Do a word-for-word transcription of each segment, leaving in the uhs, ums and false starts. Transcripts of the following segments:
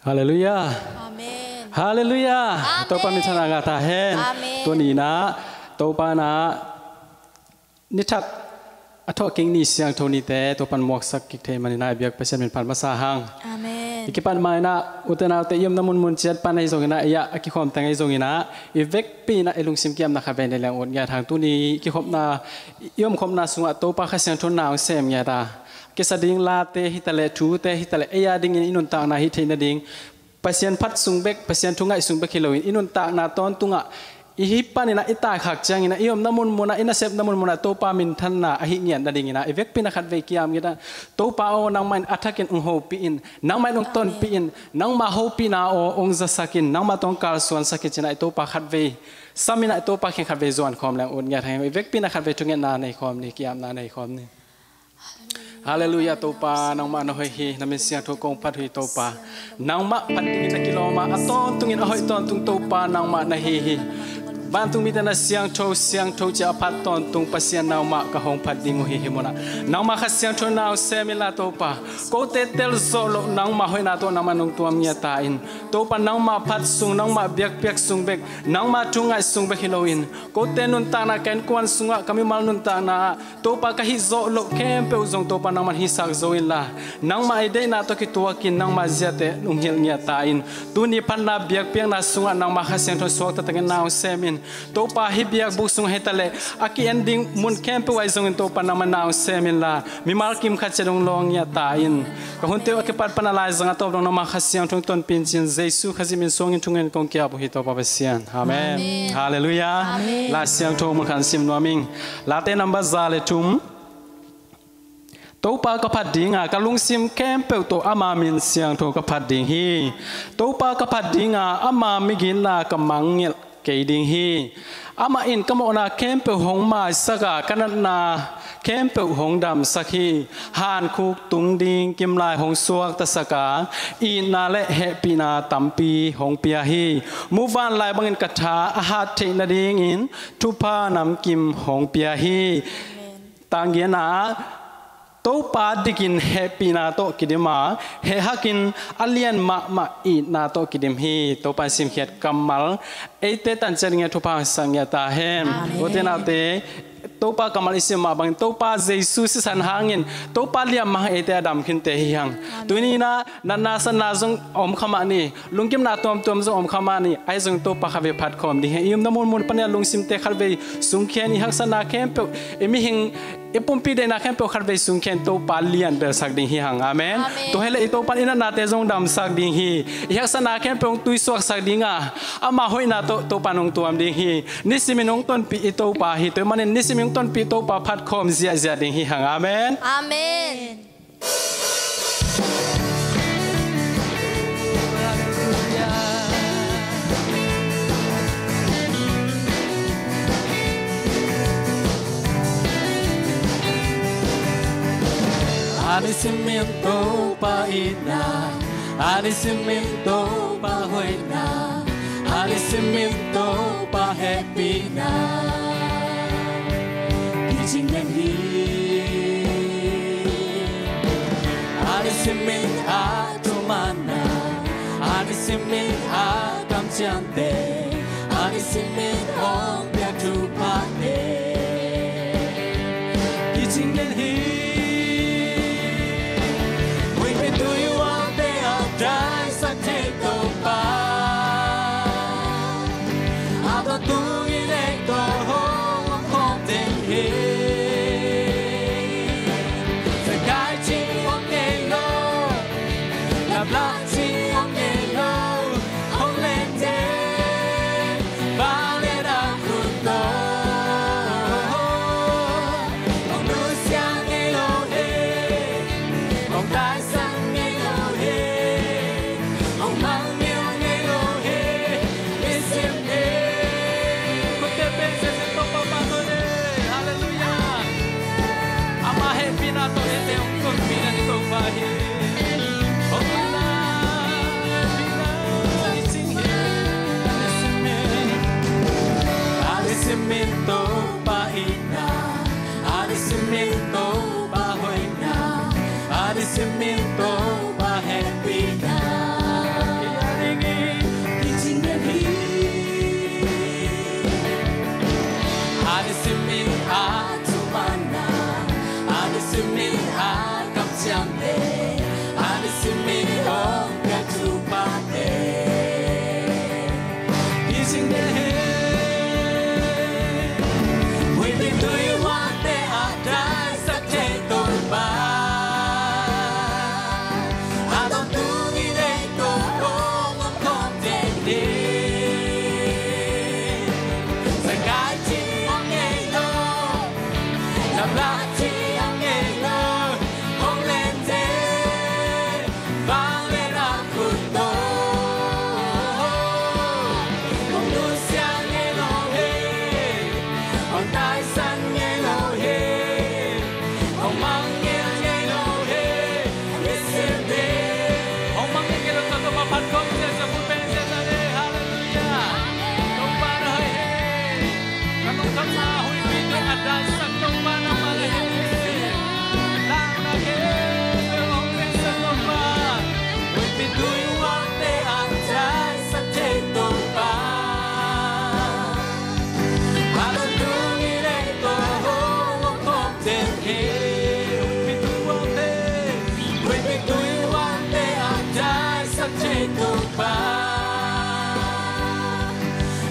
Halleluiah. Amen. Halleluiah. Amen. Topa minthanna ngah ta hen. Amen. Tuni in ah Topa in ah ni that a thawh kik ni, siangtho nite Topa in muaksak kik thei manin ah i biak Pasian min phat masa hang. Amen. I kipat ma in ah ute naute, i omna munmun ciat pan ahi zongin ah, i ah a kikhawm teng ahi zongin ah, i vekpi in ah i lungsim kiamna khat vei nei leng ut ngiat hang. Tuni i kikhopna, i omkhopna sungah Topa Kha Siangtho in na hong sem ngiat a, kisa ding late hi ta leh, thute hi ta leh, ei a dingin i nuntakna hih theih nading Pasian phat sung bek, Pasian thu ngaih sung bek hi loin, i nuntakna tawntungah i hih panin ah i taikhak ciangin ah, i omna munmun ah, i nasepna munmun ah Topa minthanna ahi ngiat nadingin ah, i vekpi in ah khat vei kiam ngiat a, Topa aw, nangmah in a thakin hong hopih in, nangmah in hong tonpih in, nangmah hopihna aw hong zasak in, nangmah tawh hong kalsuansak in ci-in ah, i Topa khat vei sam in ah, i Topa kiang khat vei zuan khawm leng ut ngiat hang. I vekpi in ah khat vei thungetna nei khawm ni, kiamna nei khawm ni. Halleluiah. Topa, nangmah na hoih hi, na min siangtho kong phat uh hi Topa. Nangmah phat dingin na kilawm a, a tawntungin a hoih tawntung Topa nangmah na hi hi. Vantung mite na siangtho, siangtho ci-a a phat tawntung Pasian, nangmah ka hong phat ding uh hi hih munah. Nangmah Kha Siangtho in na hong sem inla Topa, kote tel zawh loh nangmah hoihna tawh nangmah in hong tuam ngiat ta in. Topa, nangmah phat sung, nangmah biakpiak sung bek, nangmah thu ngaih sung bek hi loin, kote nuntakna, ka innkuan sungah, ka mimal nuntakna ah Topa, ka hih zawh loh khempeuh zong Topa nangmah in hihsak zo inla, nangmah i deihna tawh kituakin nangmah ziate hong hilh ngiat ta in. Tuni phatna biakpiakna sungah nangmah Kha Siangtho suakta takin na hong sem in. Topa, hih biakbuk sung hi ta leh, a ki-en ding mun khempeuh ahi zongin Topa nangmah in na hong sem inla, mimal kim khat ciat hong lawng ngiat ta in. Ka hunte uh a kipat pan a laizang a tawp dong nangmah Kha Siangtho hong tonpih in ci-in Jesu Khazih min suangin thungen kong kiap uh hi Topa Pasian. Amen. Amen. Halleluiah. Amen. La Siangtho mun khat sim nuam ing. Late number za le thum. Topa ka phat ding a, ka lungsim khempeuh tawh ama min siangtho ka phat ding hi. Topa ka phat ding a, ama migitna ka mangngilh kei ding hi. Amah in ka mawhna khempeuh hong maisak a, ka natna khempeuh hong damsak hi. Hankhuk tung ding kimlai hong suaktasak a, itna le hehpihna tampi hong pia hi. Muvanlai bangin ka tha a hat theih nadingin thupha namkim hong pia hi. Amen. Tang giatna ah, Topa dikin hehpihna tawh kidim a, hehhakin a lian mahmah itna tawh kidim hi. Topa in simkhiat kammal eite tan ciat ngiat thupha hong sak ngiat ta hen. Amen. Ute naute, Topa kammal i sim mah bangin Topa Jesu sisan hangin Topa liam mah hang eite a dam khinte hi hang. Amen. Tuni in ah natna satna zong om kha mah ni, lungkimna tuamtuam zong om kha mah ni, ahi zong Topa kha vei phat khawm ding hi. I omna munmun pan a lungsimte khat vei sungkhia in, i haksatna khempeuh, i mihing, i pumpi deihna khempeuh khat vei sungkhia in Topa lianbelsak ding hi hang. Amen. Amen. Tua hi leh i Topa in i natnate zong damsak ding hi. I haksatna khempeuh hong tuisuaksak ding a, ama hoihna tawh Topa in hong tuam ding hi. Nisimin hong tonpih i Topa hi. Tua ahih manin nisimin hong tonpih Topa phat khawm ziahziah ding hi hang. Amen. Amen. A nisimin Topa itna, a nisimin Topa hoihna, a nisimin Topa hehpihna kicing den hi. A nisimin a thumanna, a nisimin a kamciamte, a nisimin hong piak thuphate kicing den hi. Huihpi tuihualte a daisak thei Topa, a tua tungin ei tua hong om khawm ding hi. Zahngah cing om ngei lo, laplap cing om ngei lo, hong len ding vanglian a khut tawh. Hong nusia ngei lo hi, hong taisan ngei lo hi, hong mangngilh ngei lo hi. Khutte pek sese Topa phat zaw ni. Halleluiah. Ama hehpihna tawh eite hong tonpih na ni Topa hi. Hong unla. Pa,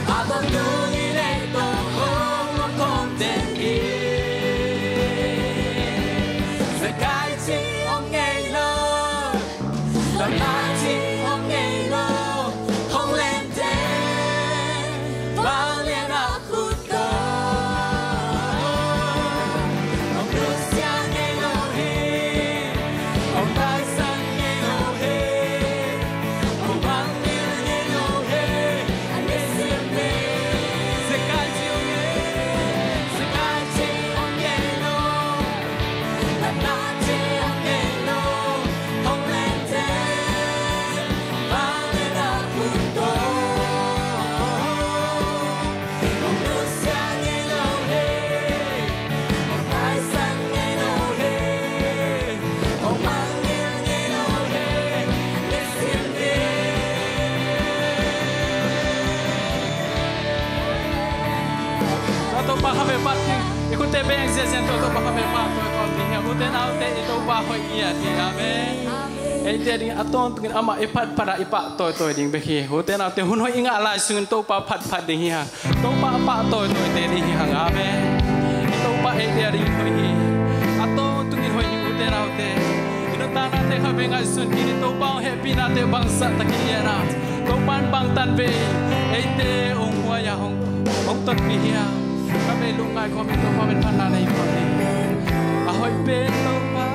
a tawntung i leitung hong om khawm teng hi. Zekai ci om ngei lo, Lamna ci om ngei lo, hong len teng vanglian ah Tua Topa kha ve pat ding. I khutte beng ziahziah tua Topa kha ve pat tua tua ding hi. Ute naute, i Topa hoih hi a ti. Amen. Eite ding a tawntungin amah i phatphat a i pahtawi tawi ding bek hi. Ute naute, hun hoih i ngah lai sungin Topa phatphat ding hi hang. Topa a pahtawi tawite ding hi hang. Amen. I Topa eite a ding hoih hi. A tawntungin hoih hi ute naute. I nuntaknate kha ve ngaihsun kei ni. Topa hong hehpihnate bangzah takin i en a, Topa in bangtan ve. Eite hong huai a hong, hong tonpih hi hang. Kha ve lungngai kawmin Topa min phatna nei pah ni. A hoih pen Topa.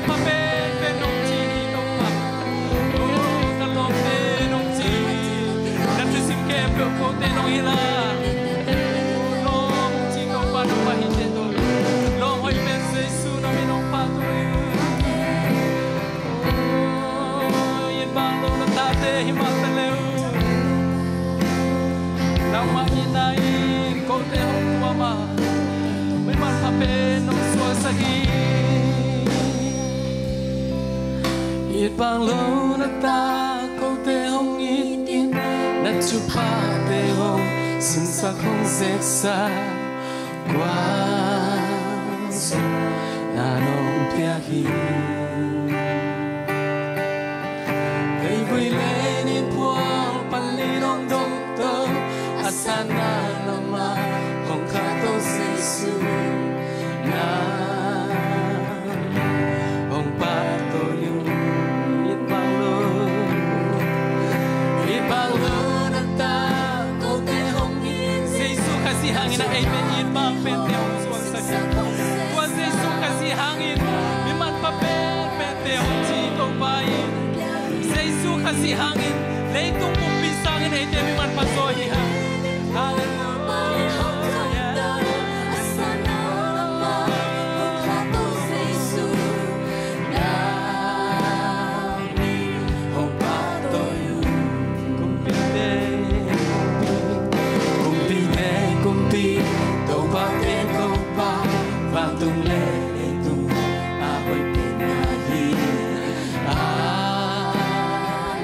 Pha penpen nong ci hi Topa. Oh, ka lawmte nong ci hi. Na thusim khempeuh kote nong hilh a. Lawm ci Topa nangmah hi teh tawh. Lawm hoih pen Jesu na min hong pahtawi. Oh, i it bang lo na tate hi mah ta le uh. Nangmah itna in kote hong tuam a. Mimal pha pen nong suaksak hi. It bang lo na ta kote hong it in, na thuphate hong sinsak hong zeksak. Kua zong na nong pia hi. Leivui le nin phual pan nin hong dong to, a sanna lamah hong khahto Jesu na hong pahtawi uh. It bang lo, it bang lo na ta kote hong it. Jesu Khazih hangin a ei pen it bang pente hong suaksak hi. Tua Jesu Khazih hangin mimal pha penpente hong ci Topa in. Jesu Khazih hangin leitung pumpi sangin eite mimal pha zaw hi hang. Halleluiah. Kumpite kumpi, Topa pen Topa, vantung le leitung a hoih pen na hi. A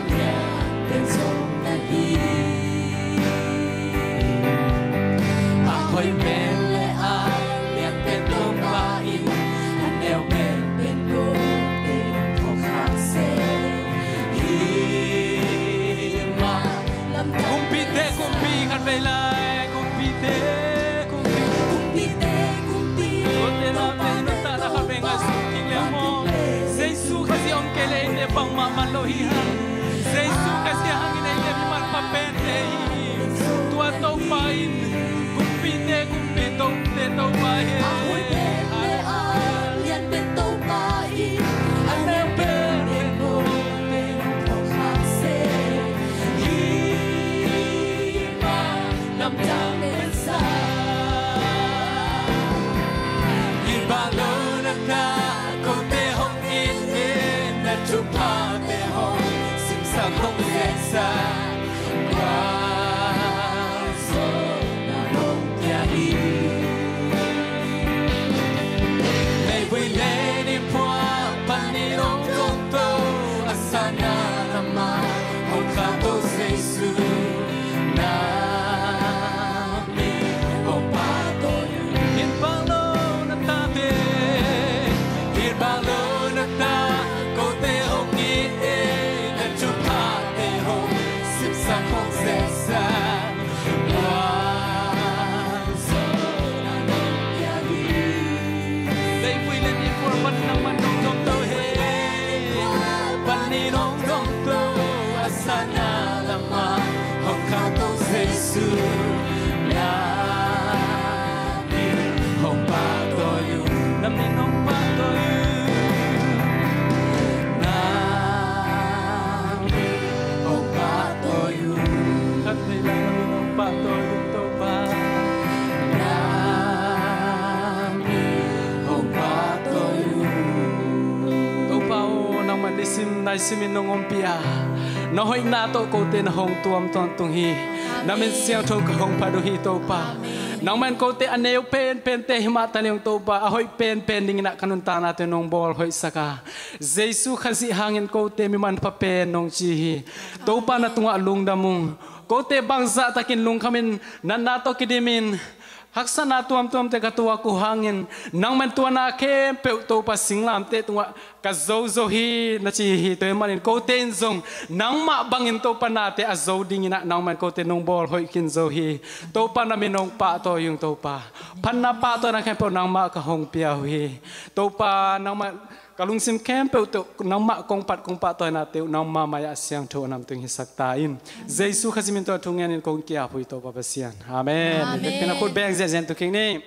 lian pen zong na hi. A hoih pen le a lian pen Topa in, a neu pen pen ko pen thok hang se hi mah. Kumpite kumpi khat vei lai, kumpite kumpi. Kumpite kumpi. Kote lamte nuntakna khat vei ngaihsut kik leng maw. Jesu Khazih om kei leh eite bangmah man lo hi hang. Jesu Khazih hangin eite mimal pha pente hi. Tua Topa in kumpite kumpi, Tote Topa hi. A hoih pen le a lian pen Topa in, a neu pen pen ko pen thok hang se hi mah. Lamdang pen sa i bang lo na ta kote hong it in, na thuphate hong simsak hong zeksak. Kua zong na hong pia hi. Leivui le nin phual pan nin hong dong to, a sanna lamah hong khahto Jesu na min hong pahtawi uh. It bang lo na tate, it bang lo na ta kote hong it in, na thuphate hong simsak hong zeksak. Leivui le nin phual pan nangman nong dong to hi. Pan nin hong dong to, a sanna lamah hong khahto Jesu na min hong pahtawi uh. Na min hong pahtawi uh. Na min hong pahtawi uh. Khat vei lai na min hong pahtawi uh Topa. Na min hong pahtawi uh. Topa aw, nangmah nisim naisim in nong ompih a, na hoihna tawh kote na hong tuam tawntung hi. Na min siangtho ka hong phat uh hi Topa. Nangmah in kote a neu penpente hi mah ta leng Topa, a hoih penpen dingin ah ka nuntaknate nong bawl hoihsak a, Jesu Khazih hangin kote mimal pha pen nong ci hi. Topa na tungah lungdam ung. Kote bangzah takin lungkhamin natna tawh kidimin haksatna tuamtuamte ka tuak uh hangin, nangman tua na khempeuh Topa singlamteh tungah ka zo zo hi na ci hi. Tua ahih manin kote in zong nangmah bangin Topa nate a zo dingin ah nangman kote nong bawl hoih khin zo hi. Topa na min hong pahtawi ung Topa. Phatna pahtawina khempeuh nangmah ka hong pia uh hi. Topa nangmah ka lungsim khempeuh tawh nangmah kong pat kong pahtawinate uh nangmah mai-ah siangtho a namtung hisak ta in. Jesu Khazih min tawh thu ngenin kong ki-ap uh hi Topa Pasian. Amen. Amen. Biakpiakna khut beng zenzen tu kik ni.